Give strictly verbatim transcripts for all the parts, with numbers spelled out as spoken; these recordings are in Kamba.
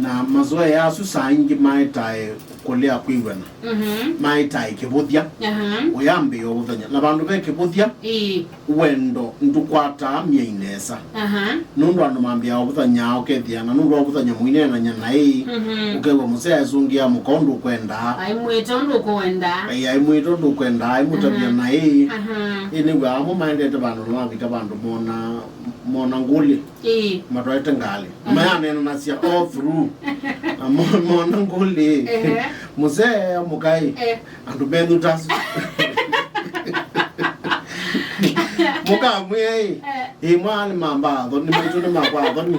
Na mazoea asu saa ingĩ maetae kũlea kwĩw'ana, mhm, maetae kĩvũthya, aha, ũyambĩĩa ũvũthany'a. Na vandũ ve kĩvũthya, ĩĩ, wendo ndũkwataa myei nesa. Aha. Nũndũ andũ mambĩaa ũvũthany'a, ũkethĩa, na nũndũ wa ũvũthany'a mũineenany'a naĩ, mhm, ũkew'a mũsee aisũngĩa mũka ũndũ ũkwendaa. Aimwĩta ũndũ ũkwendaa. Ĩĩ, aimwĩta ũndũ ũkwendaa, aimũtavya, mhm, naĩ. Aha. Ĩĩ, nĩw'aa amwe maendete vandũ na mavika vandũ mona, mona ngũlĩ. Ĩĩ. Matwaĩte ngalĩ. Aha. Mayaneenanasya all through. Na mo-, mona ngũlĩ. Ehe. Mũsee mũkaĩ. Eh. Andũ menyu tasu. Mũkamwĩa ĩ, eh, ĩ mwana nĩ mamba athoni, maitũ nĩ makwa athoni.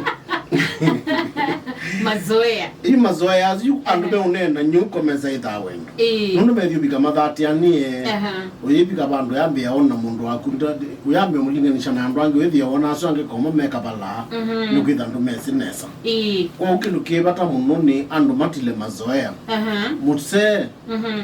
Mazoea. Ĩ mazoea asu, andũ, ehe, meũneena nyũko mesa ĩthaa wendo. Ĩĩ. Nũndũ methĩũvika mathatĩanĩe. Aha. Ũyĩvika vandũ yambĩa ona mũndũ waku nda-, ũyambĩa mũlinganisha na andũ angĩ, wĩthĩa wona asu angĩ komo mekavalaa, mhm, nĩkwĩtha ndũmesi nesa. Ĩĩ. Kwoou kĩndũ kĩ vata mũno nĩ andũ matile mazoea. Aha. Mũsee, mhm,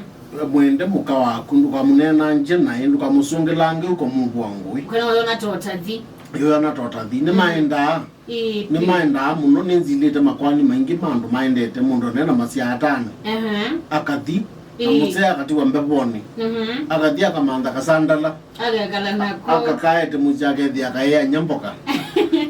mwende mũka waku, ndũkamũneenangye naĩ, ndũkamũsũngĩlange ũko mũvwa ngũĩ. Kana ũyona ta ũtathi. Ũyona ta ũtathi. Nĩmaendaa. Ĩĩ, nĩmaendaa mũno, nĩnzilĩte makoani maingĩ ma andũ maendete mũndũ ene na masyaa atano. Aha. Akathi, na, ĩĩ, mũsee akatiwa mbevonĩ. Mhm. Akathi akamantha kasandala. Agekala nako. Akakaete mũsyĩ akethĩa akaĩany'a mboka.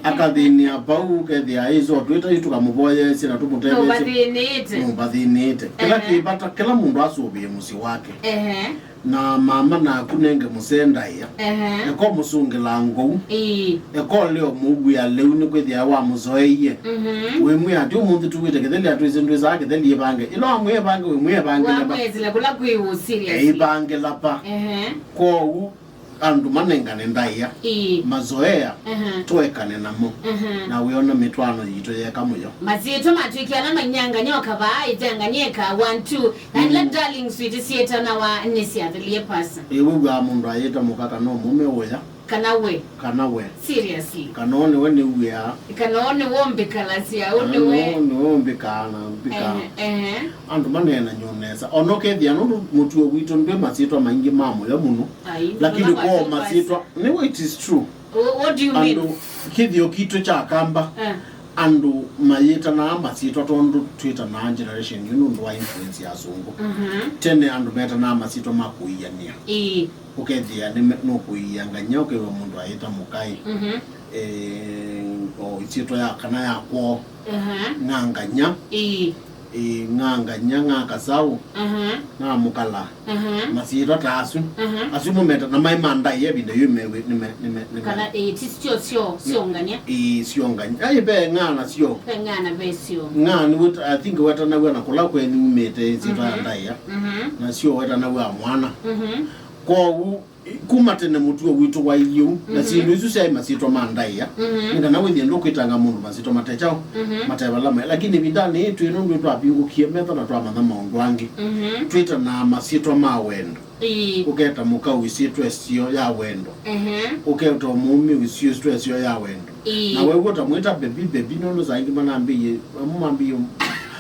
Akathĩnĩa vau, ũkethĩa ĩso twĩta yu tũkamũvoyeesye na tũmũtetheesye. Nũvathĩnĩte. Nũvathĩnĩte. Kĩla, ehe, kĩ vata, kĩla mũndũ asũvĩe mũsyĩ wake. Ehe. Na mama naku nenge mũsee ndaĩa. Ehe. Eka ũmũsũngĩla ngou. Ĩĩ. Eka ũleo mũw'ĩa lĩu nĩkwĩthĩa wamũsoeie. Mhm. Wĩmwĩa atĩ ũmũnthĩ tuwĩte kĩtheli atwĩsĩ ndwĩsaa kĩtheli ĩvange. Ĩla wamwĩa ĩvange, wĩmwĩa ĩvange lapa. Wamwĩsĩle kũla kwĩ ũ serious. Ĩvange lapa. Ehe. Kwoou andũ manengane ndaĩa. Ĩĩ. Mazoea, ehe, tũekane namo. Ehe. Na wĩona mĩtwaano yitũ yeka mũyo. Masyĩtwa matw'ĩke ala mainyangany'a o kavaa, ĩtanganyĩka, one, two. Na ila, mm, darling sweet syĩtanawa nĩ syathelie pasa. Ĩ, wĩw'aa mũndũ ayĩta mũka kana ũmũme ũya? Kana we? Kana we? Seriously? Kana o nĩwe nĩw'ĩaa? Kana o nĩwe ũmbĩkalasya, ũ nĩwe? Kana o nĩwe ũmbĩkaa na mbĩkaa? Ehe, ehe. Andũ maneenany'o nesa. Ona ũkethĩa nũndũ mũtuo witũ ndwĩ masyĩtwa maingĩ ma mũyo mũno. Ai, lakini kwa masyĩtwa, nĩwe, it is true. Wha-, what do you mean? Andũ, kĩthĩo kitũ kya Kamba, eh, andũ mayĩtanaa masyĩtwa tondũ twĩtanaa generation yu nũndũ wa influence ya asũngũ. Mhm. Tene andũ metanaa masyĩtwa ma kũianĩa. Ĩĩ. Ũkethĩa nĩ me-, nũkũiia ngany'a, ũkew'a mũndũ ayĩta mũkaĩ. Mhm. Eh, o ĩsyĩtwa ya kana ya kwoo. Aha. Ng'angany'a. Ĩĩ. Ĩĩ, ng'angany'a, ng'akasaũ, aha, ng'amũkala. Aha. Masyĩtwa ta asu. Aha. Asu mũmeta na maĩ ma ndaĩa ĩvinda yĩu mewe, nĩme-, nĩme-, nĩme-, kana, ĩĩ, ti syo, syo, syongany'a. Ĩĩ, syongany'a. Ai, ve ng'aa na syo. Ve ng'aa na ve syo. Ng'aa nĩ wĩta-, I think wetanaw'a na kũla kwenyu umĩte ĩsyĩtwa ya, mhm, ndaĩa. Mhm. Na syo wetanaw'a mwana. Mhm. Kwoou, kuma tene mũtuo witũ wailyĩ ũu, na, mhm, syĩndũ isu syaĩ masyĩtwa ma ndaĩa, mhm, nĩ kana wĩthĩe ndũkwĩtanga mũndũ masyĩtwa mate kyaũ, mhm, mate vala maĩ. Lakini ĩvindanĩ yĩĩ twĩ nũndũ nĩtwavingũkie metho na twamanya maũndũ angĩ. Mhm. Twĩtanaa masyĩtwa ma wendo. Ĩĩ. Ũketa mũka ũisyĩtwa ĩsio ya wendo. Ehe. Ũketa mũũme ũisyĩtwa ĩsio ya wendo. Ĩĩ. Na wew'a ũtamwĩta baby, baby, nũndũ saa ingĩ manambĩie, amwe mambĩie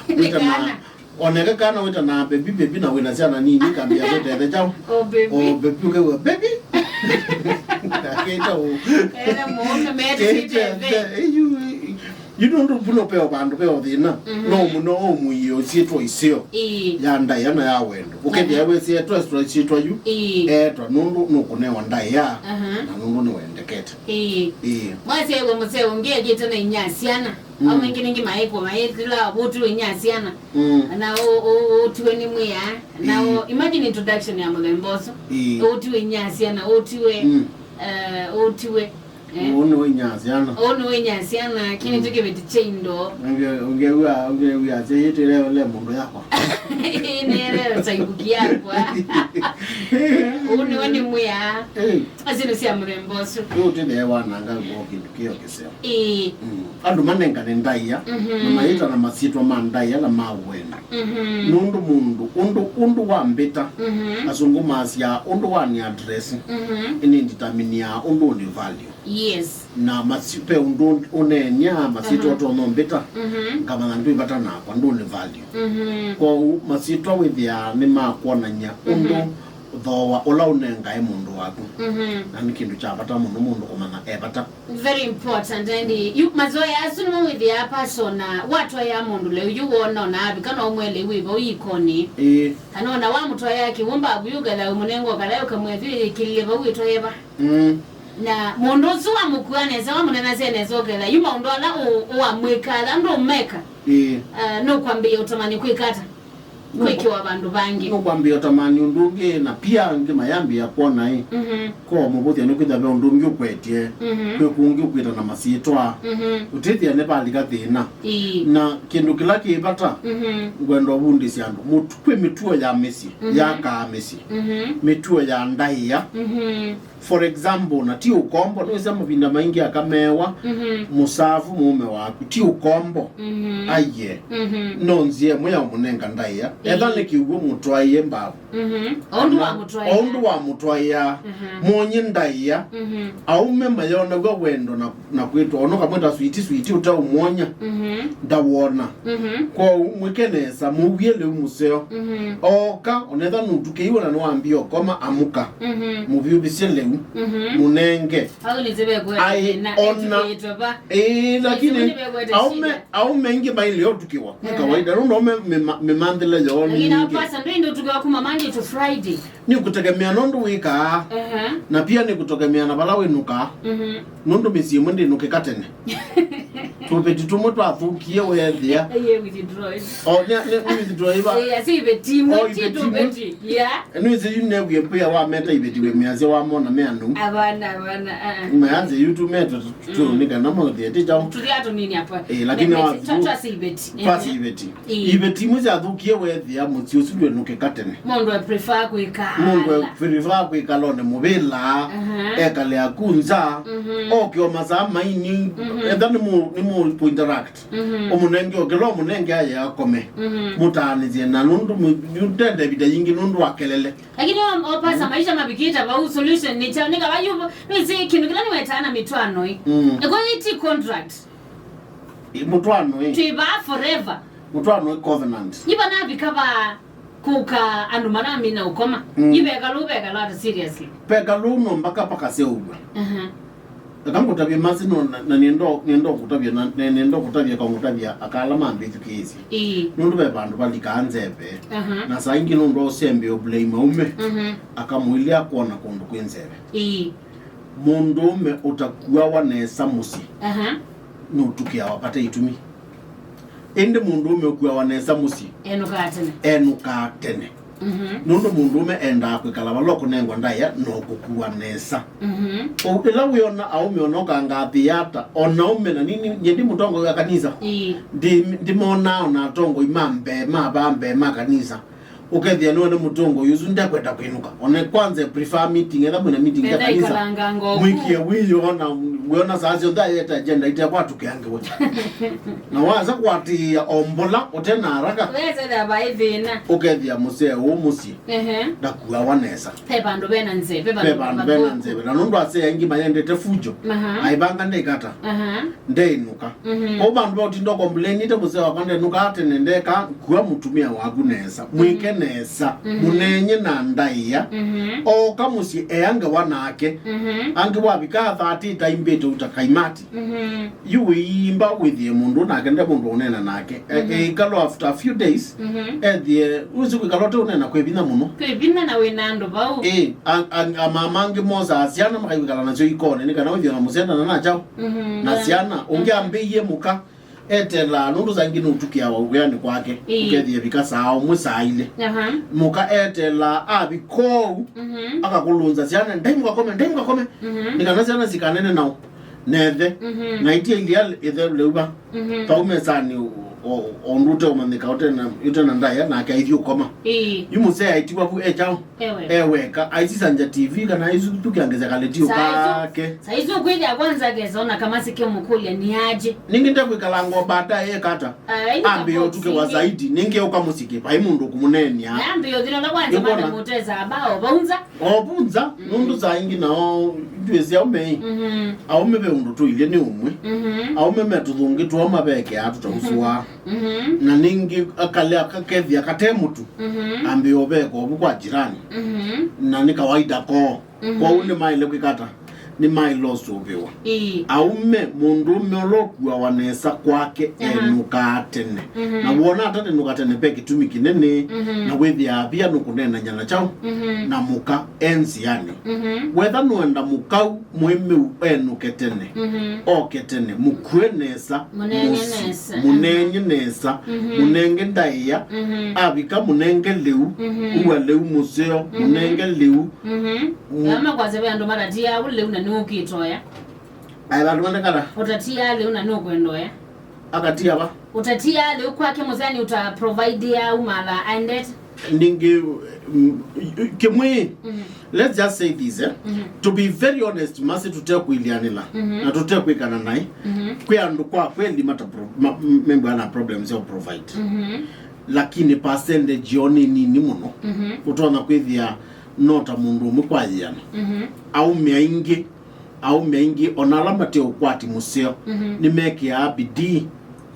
kwĩtana. Nĩ kana. Oneke kana wĩtanaa baby, baby, na wĩna syana nini, kambia kwĩta ĩthe kyaũ. Oh, baby. Oh, baby, ũkew'a, baby. Akĩta ũ. Ene mũũme mete ĩthe. Yu, yu nũndũ vuno peo vandũ peo thĩna. Mhm. No mũno ũmũie ũsyĩtwa iseo. Ĩĩ. Ya ndaĩa na ya wendo. Ũkethĩa, aha, wĩsĩetwa syĩtwa yu. Ĩĩ. Etwa nũndũ nũkũnewa ndaĩa. Aha. Na nũndũ nĩwendekete. Ĩĩ. Ĩĩ. Mwasyaĩwe mũseo ũngĩ ekĩte na inya syana. Mm. Au maingĩ ningĩ maĩkwa maĩtĩla ũtw'e inya syana. Mm. Na ũ-, ũ-, ũtiwe nĩ mwĩa. Na ũ-, imagine introduction ya mũthemba ũsu. Ĩĩ. Ũtiwe inya syana, ũtiwe, mm, eh, ũtiwe, eh. Ũũ nĩ wa inya syana. Ũũ nĩ wa inya syana, kĩnĩ, mm, tũkĩvĩti kya indo. Ũngew'a, ũngew'a, ũngew'a, asyĩtĩle mũndũ yakwa. Nĩelewe saibuki yakwa. Ũũ nĩwe nĩ mwĩa. Ĩĩ. Asyĩtwa sya mũthemba ũsu. Ĩĩ, ũtĩthee wananga ngoo kĩndũ kĩo kĩseo. Ĩĩ. Mm. Andũ manengane ndaĩa, mhm, na mayĩtana masyĩtwa ma ndaĩa na ma wendo. Mhm. Nũndũ mũndũ, ũndũ, ũndũ wambĩta, mhm, asũngũ masyaa, ũndũ wani address, mhm, ĩnĩnditaminiaa ũndũ ũnĩ value. Yes. Na masy-, ve ũndũ ũneenyaa masyĩtwa, mhm, ũtonya ũmbĩta, mhm, ngamanya ndwĩ vata nakwa, ndũnĩ value. Mhm. Kwoou masyĩtwa wĩthĩaa nĩmakwonany'a ũndũ, mhm, thooa ũla ũnengae mũndũ waku. Mhm. Na nĩ kĩndũ kya vata mũno mũndũ kũmanya e vata. Very important, and, eh, yu, mazoea asu nĩmo wĩthĩaa person, uh, watwaĩa mũndũ lĩu yu wona ona avika no ũmwelei wĩ vau ikonĩ. Ĩĩ. Kana ona wamũtwaĩa kĩw'ũ mbavu yu ũketha ũmũnenga ũkala ũkamwĩa yu yĩkĩlile vau ĩtwaĩe va. Mm. Na mũndũ ũsu wamũkua nesa, wamũnenasya nesa ũketha yu maũndũ ala ũ-, ũamwĩka ala ndũmeka. Ĩĩ. Uh, nũkwambĩĩa ũtamani kwĩka ata? Kwĩkĩwa vandũ vangĩ. Nũkwambĩĩa ũtamani ũndũ ũngĩ, na pia angĩ mayambĩĩa kwona ĩ, mhm, ko mũvũthya nĩ kwĩthĩa ve ũndũ ũngĩ ũkwetye, mhm, kwĩ kũngĩ ũkwĩta na masyĩtwa, mhm, ũtĩthĩa nĩ valika thĩna. Ĩĩ. Na kĩndũ kĩla kĩ vata, mhm, ngwenda ũvundĩsya andũ, mũtu-, kwĩ mĩtuo ya mĩsyĩ, mhm, yakaa mĩsyĩ, mhm, mĩtuo ya ndaĩa. Mhm. For example, na ti ũkombo, nĩwĩsĩ mavinda maingĩ akamewa, mhm, mũsavu mũũme waku, ti ũkombo. Mhm. Aiye. Mhm. No nzĩa ĩmwe ya ũmũnenga ndaĩa. Ĩĩ. Etha nĩ kĩw'ũ mũtwaĩe mbavu. Mhm. O ũndũ wamũtwaĩa. O ũndũ wamũtwaĩa. Mhm. Mwonye ndaĩa. Mhm. Aume mayonaw'a wendo na, na kwĩtwa. Ona ũkamwĩta switi, switi ũtaũmwonya. Mhm. Ndawona. Mhm. Kwoou mwĩke nesa, mũwie lĩu mũseo. Mhm. Oka, onetha nũtukĩiwe na nĩwambie ũkoma, amũka. Mhm. Mũvyũvĩsye lĩu. Mhm. Mũnenge. Au nĩsĩ vekwete thĩna, ona etĩkĩĩtwe va. Ĩĩ, lakini nĩsĩ vekwete aume, shida. Aume aingĩ mailĩ ũtukĩwa. Nĩ, ehe, kawaida. Nũndũ aume mĩma-, mĩmanthĩle yoo nĩ ingĩ. Lakini pasa ndũĩ ndũtukĩwa kuma Monday to Friday. Nĩ kũtegemea nũndũ wĩkaa. Ehe. Na pia nĩ kũtegemea na vala wĩnũkaa. Mhm. Nũndũ mĩsyĩ ĩmwe ndĩnũkĩka tene. Tũveti tũmwe twathũkie weethĩa. Aiye withdraw. O, nĩ, nĩ, nĩ withdraw iva? Ĩĩ, asi iveti imwe, o, ti iveti imwe. Tũveti. Yeah. Nĩwĩsĩ yu newie mbĩa wameta iveti wĩmĩasya wamona meanũ. Avana, avana, ah, ah. Mayanze yu tũmeta tu, tu, mm, nĩ kana maũthĩa ti kyaũ. Tũthĩa tũnini apa. Ĩĩ, lakini meti, wa twa-, twasi iveti. Twasi iveti. Ĩĩ. Iveti imwe syathũkie weethĩa mũsyĩ ũsu ndwĩnũkĩka tene. Mũndũ e prefer kwĩkala. Mũndũ e prefer kwĩkala one mũvĩla, aha, ekale akunza, mhm, oke o masaa maini, mhm, etha nĩ mũ-, nĩ mũ interact. Mhm. Ũmũnenge, ũkĩla ũmũnenge aye akome. Mhm. Mũtaanĩsye na nũndũ mũ-, yu ndenda ĩvinda yingĩ nũndũ wa kelele. Lakini o, o pasa, mm, maisha mavikĩte vau, solution nĩ kyaũ? Nĩ kava yu, nĩsĩ kĩndũ kĩla nĩwetaa na mĩtwaano ĩ. Mm. Ĩko ĩ ti contract. Ĩ, mũtwaano ĩ. Twĩ vaa forever. Mũtwaano ĩ covenant. Yu vanavika va kũka andũ manamina ũkoma. Mm. Yu veka lũu veka lata seriously. Veka lũu no mpaka pakaseũvw'a. Aha. Eka ngũtavye masi no na, na nĩenda, nĩenda kũtavya na, na nĩenda kũtavya ka ngũtavya akala mambĩthukĩĩsye. Ĩĩ. Nũndũ ve vandũ valikaa nzeve. Aha. Na saa ingĩ nũndũ wa ũsembe o blame aume. Mhm. Akamũilya kwona kũndũ kwĩ nzeve. Ĩĩ. Mũndũũme ũtakuawa nesa mũsyĩ. Aha. Nũtukĩawa vate itumi. Ĩndĩ mũndũũme ũkuawa nesa mũsyĩ. Enũkaa tene. Enũkaa tene. Mhm. Nũndũ mũndũũme endaa kwĩkala vala ũkũnengwa ndaĩa na ũkũkua nesa. Mhm. Ũu, ĩla wĩona aũme ona ũkangathĩa ata, ona ũme na nini, nyie ndi mũtongoi wa kanisa. Ĩĩ. Ndi, ndimonaa ona atongoi ma mbee, ma vaa mbee ma kanisa. Ũkethĩa nĩwe nĩ mũtongoi ũsu ndekwenda kwĩnũka. Ona kwanza prefer meeting, etha mwĩna meeting ya kanisa. Enda ikalanganga ũku. Mwĩkie wĩyona, wĩona saa syonthe ayete agenda ite kwatũkĩange we. Na waza kwatĩĩa o mbola ũte na haraka. Wesethĩa vai thĩna. Ũkethĩa mũsee ũũ mũsyĩ. Ehe. Ndakuawa nesa. Ve vandũ vena nzeve, ve vandũ vena nzeve. Na nũndũ asee aingĩ mayendete fujo. Aha. Aivanga ndekata. Aha. Ndeinũka. Mhm. Kwa vandũ va ũtinda ũkomplainĩte mũsee wakwa ndenũkaa tene ndeka, kua mũtumĩa waku nesa. Mwĩke nesa. Mhm. Mũnenye na ndaĩa. Mhm. Oka mũsyĩ ea ngewa nake. Mhm. Angĩ wavika thirty taimbĩte ũta kaimati. Mhm. Yu wĩimba wĩthĩe mũndũ nake nde mũndũ ũneena nake. E, mhm, ĩkalo after a few days, mhm, ethĩe, wĩsĩ kwĩkala ũte ũneena kwĩ vinya mũno. Kwĩ vinya na wĩna andũ vau. Ĩ, a, a, amama angĩ mosaa syana makaĩkwĩkala nasyo ikonĩ, nĩ kana wĩthĩe na mũsyana na nakyaũ. Mhm. Na syana, ũngĩ, mhm, ambĩie mũka, etelaa, nũndũ saa ingĩ nũtukĩawa wĩanĩ kwake, ĩĩ, ũkethĩa vika saa ũmwe saa ilĩ. Aha. Mũka etelaa, avika ũu, mhm, akakũlũnza syana, "Ndai mũkakome, ndai mũkakome." Mhm. Nĩ kana syana sikanene nao. Nethe. Mhm. Na itia ilia ĩthe leuva. Mhm. Vau mesanĩ o, o, o ũndũ ũteũmanyĩka, ũte na, ũte na ndaĩa, nake aithi ũkoma. Ĩĩ. Yu mũsee aitiwa vu e kyaũ? Ewe. Eweka. Aisisanja T V kana aisukĩangĩsya kaleti kake. Saa isu kwĩthĩa kwanza kesa ona kama sikĩmũkũlya nĩ aje. Ningĩ ndekwĩkalanga o baadaye ekata. Ah, ĩndĩ ambĩĩa ũtukĩwa zaidi. Ningĩ ũka mũsyĩ vai mũndũ ũkũmũneenea. Na ambĩĩa ũthina ũla kwanza. Nĩwona? Mwana mũtesa abao vaunza. O vunza, mm, nũndũ saa ingĩ nao Twĩsĩ aũme ĩ, mhm, aũme ve ũndũ tũilye nĩ ũmwe. Mhm. Aũme me tũthũngĩ twoo mavekeaa tũtausũaa. Mhm. Na ningĩ akalea kakethĩa kate mũtu, mhm, ambĩĩa ũveka ũvu kwa jirani. Mhm. Na nĩ kawaida koo. Mhm. Kwoou nĩmaĩle kwĩka ata? Nĩmaĩle ũsũvĩwa. Ĩĩ. Aũme, mũndũũme ũla ũkuawa nesa kwake, aha, enũkaa tene. Mhm. Na wona atanenũka tene, ve kĩtumi kĩnene, mhm, na wĩthĩaa via nũkũneenany'a na kyaũ, mhm, na mũka e nzĩanĩ. Mhm. Wetha nũenda mũkau, mũĩmĩu enũke tene, mhm, oke tene, mũkue nesa, mũneenye mũsyĩ, nesa, mũneenye nesa, mhm, mũnenge ndaĩa, mhm, avika mũnenge lĩu, mhm, ua lĩu mũseo, mhm, mũnenge lĩu. Mhm. Mm. Ela makwasya ve andũ matatiaa ũu lĩu na nĩũkĩtoya. Aĩ vandũ mandekana? Ũtatiaa lĩu na nũkwenda ũya. Akatia va? Ũtatiaa lĩu kwake mũsyĩ, nĩ ũta provide ya umala aendete. Ningĩ, mm, kĩmwe, mhm, let's just say this, eh? Mhm. To be very honest, masi tũtekwĩlĩanĩla, mhm, na tũtekwĩkana naĩ, mhm, kwĩ andũ kwa kweli mata pro-, ma-, m-, membwa na problems ya provide. Mhm. Lakini percentage yo nĩ nini mũno. Mhm. Ũtonya kwĩthĩa no ta mũndũ ũmwe kwa yĩana. Mhm. Aũme aingĩ, aũme aingĩ, ona ala mate ũkwati mũseo, mhm, nĩmekĩaa bidii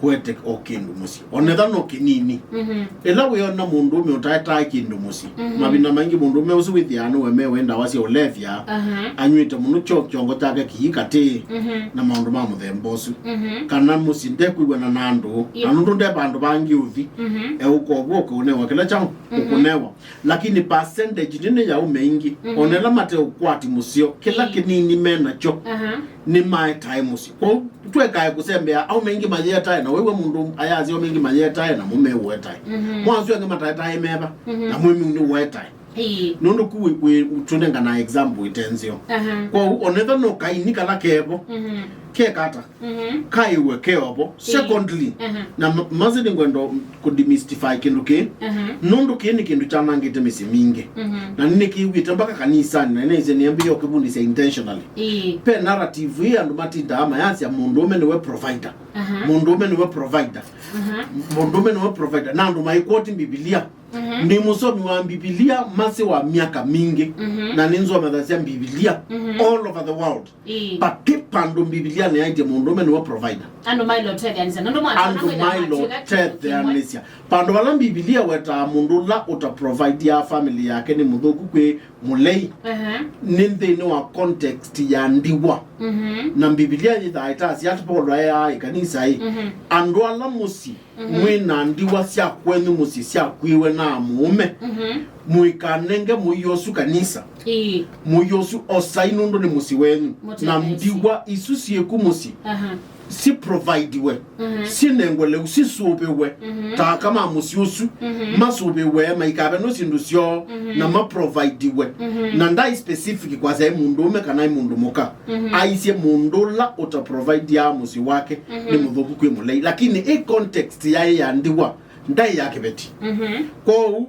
kũete o kĩndũ mũsyĩ, onetha no kĩnini. Mhm. Ĩla wĩona mũndũũme ũtaetae kĩndũ mũsyĩ, mhm, mavinda maingĩ mũndũũme ũsu wĩthĩaa nĩwe mewe ndawa sya ũlevya, aha, anyw'ĩte mũno kyo, kyongo kyake kĩi katĩ, mhm, na maũndũ ma mũthemba ũsu. Mhm. Kana mũsyĩ ndekwĩw'ana na andũ, yeah, na nũndũ nde vandũ vangĩ ũthi, mhm, eũka ũvu ũkũnewa kĩla kyaũ, mhm, ũkũnewa. Lakini percentage nene ya aũme aingĩ, mhm, ona ĩla mate ũkwati mũseo, kĩla, ĩĩ, kĩnini me nakyo, aha, nĩmaetae mũsyĩ. Kwoou twekae kũsembea, aũme aingĩ mayĩetae, na wĩw'a mũndũ ayasya aũme aingĩ mayĩetae, na mũme ũetae. Mhm. Mwasu angĩ mataetae meva, mhm, na mũĩmĩu nĩũetae. Ĩĩ. Nũndũ ku wĩ, wĩ, tũnengana example ĩte nzeo. Aha. Kwoou onetha no kaini kala kevo, mhm, kekata. Mhm. Kaiwe keovo. Ĩĩ. Secondly, mhm, na ma-, masi nĩngwenda kũdemystify kĩndũ kĩĩ. Mhm. Nũndũ kĩĩ nĩ kĩndũ kyanangĩte mĩsyĩ mingĩ. Mhm. Na nĩnĩkĩw'ĩte mpaka kanisanĩ, na nĩnĩsĩ nĩambĩĩa ũkĩvundĩsya intentionally. Ĩĩ. Ve narrative ĩĩ andũ matindaa mayasya mũndũũme nĩwe provider. Aha. Mũndũũme nĩwe provider. Aha. Mũndũũme nĩwe provider. Na andũ maikwoti Mbivilia. Mhm. Nĩ mũsomi wa Mbivilia masi wa myaka mingĩ, mhm, na nĩnzomethasya Mbivilia, mhm, all over the world. Ĩĩ. But ti vandũ Mbivilia nĩyaĩtye mũndũũme nĩwe provider. Andũ maĩle ũtetheanĩsya. Nũndũ mwatona andũ maĩle ũtetheanĩsya. Vandũ vala Mbivilia wetaa mũndũ ũla ũta provideaa family yake nĩ mũthũku kwĩ mũlei, aha, nĩ nthĩnĩ wa context ya ndiwa. Mhm. Na Mbivilia yĩthaa ĩtasya atĩ Paulo aeaa ĩkanisa ĩ, mhm, andũ ala mũsyĩ, mhm, mwĩ na ndiwa sya kwenyu mũsyĩ syakuiwe na mũũme, mhm, mũikanenge mũio ũsu kanisa. Ĩĩ. Mũio ũsu osai nũndũ nĩ mũsyĩ wenyu. Na ndiwa isu syĩku mũsyĩ, aha, siprovidiwe, mhm, sinengwe lĩu, sisũvĩwe, mhm, ta aka ma mũsyĩ ũsu, mhm, masũvĩwe, maikavenwe syĩndũ syoo, mhm, na maprovidiwe. Mhm. Na ndaĩ specific kwasya ĩ mũndũũme kana ĩ mũndũ mũka. Mhm. Aisye mũndũ ũla ũtaprovidiaa mũsyĩ wake, mhm, nĩ mũthũku kwĩ mũlei. Lakini ĩ context yaĩ ya ndiwa, ndaĩ ya kĩveti. Mhm. Kwoou,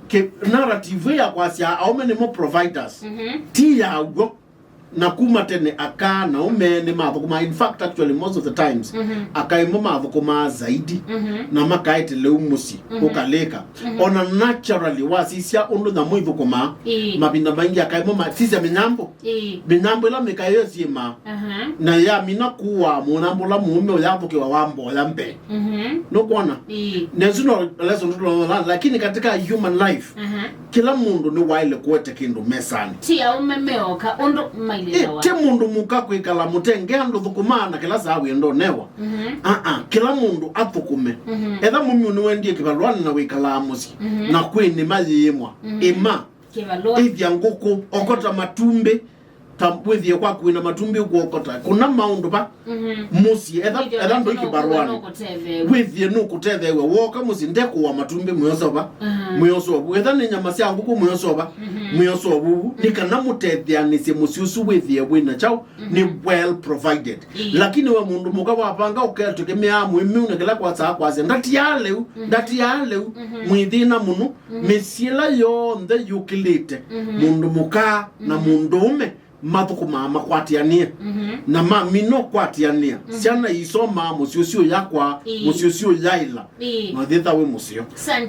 kĩ-, narrative ĩ ya kwasya aũme nĩmo providers, mhm, ti ya w'o. Na kuma tene aka na aũme nĩmathũkũmaa. In fact, actually, most of the times, mhm, aka ĩmo mathũkũmaa zaidi, mhm, na makaete lĩu mũsyĩ, mhm, ũkalĩka. Mhm. Ona naturally, wasisya ũndũ nyamũ ithũkũmaa, ĩĩ, mavinda maingĩ aka ĩmo ma-, sisya mĩnyambũ. Ĩĩ. Mĩnyambũ ĩla mĩka ĩyo syĩmaa. Aha. Na yamina kũaa mũnyambũ ũla mũũme ũyathũkĩwa wa mboya mbee. Mhm. Nũkwona? Ĩĩ. Na ĩsu no lesson tũtonya, lakini katika human life, aha, kĩla mũndũ nĩwaĩle kũete kĩndũ mesanĩ. Ti aũme meoka ũndũ mailĩlawa. Ĩ, ti mũndũ mũka kwĩkala mũtenge andũ thũkũmaa na kĩla saa wĩenda ũnewa. Mhm. Aa, kĩla mũndũ athũkũme. Mhm. Etha mũmyũ nĩwendie kĩvalũanĩ na wĩkalaa mũsyĩ, mhm, na kwĩ nĩma yĩĩmwa, mhm, ĩma. Kĩvalũa. Ĩthya ngũkũ, okota matumbĩ, ta wĩthĩe kwaku wĩna matumbĩ ũkwokota. Kũna maũndũ va, mhm, mũsyĩ, etha, wĩthĩe etha ndũi kĩbarũanĩ. Nũkũtetheew'a. Wĩthĩe nũkũtetheew'a. Wooka mũsyĩ, ndekũa matumbĩ, mwĩosova, mhm, mwĩosova. Etha nĩ nyama sya ngũkũ, mwĩosova, mhm, mwĩosova. Nĩ kana mũtetheanĩsye mũsyĩ ũsu wĩthĩe wĩna kyaũ, mhm, nĩ well provided. Ĩĩ. Lakini we mũndũ mũka wavanga ũketũkĩmĩaa mũĩmĩu na kĩla kwasaa kwasya, ndatiaa lĩu, mhm, ndatiaa lĩu, mhm, mwĩthĩna mũno. Mhm. Mĩsyĩ ĩla yonthe yũkĩlĩte, mhm, mũndũ mũka na, mhm, mũndũũme mathũkũmaa makwatĩanĩe. Mhm. Na mamina ũkwatĩanĩa, mhm, syana isomaa mũsyĩ ũsu ũyakwa, ĩĩ, mũsyĩ ũsu ũyaĩla, ĩĩ, na ũyĩtha wĩ mũseo. Asante.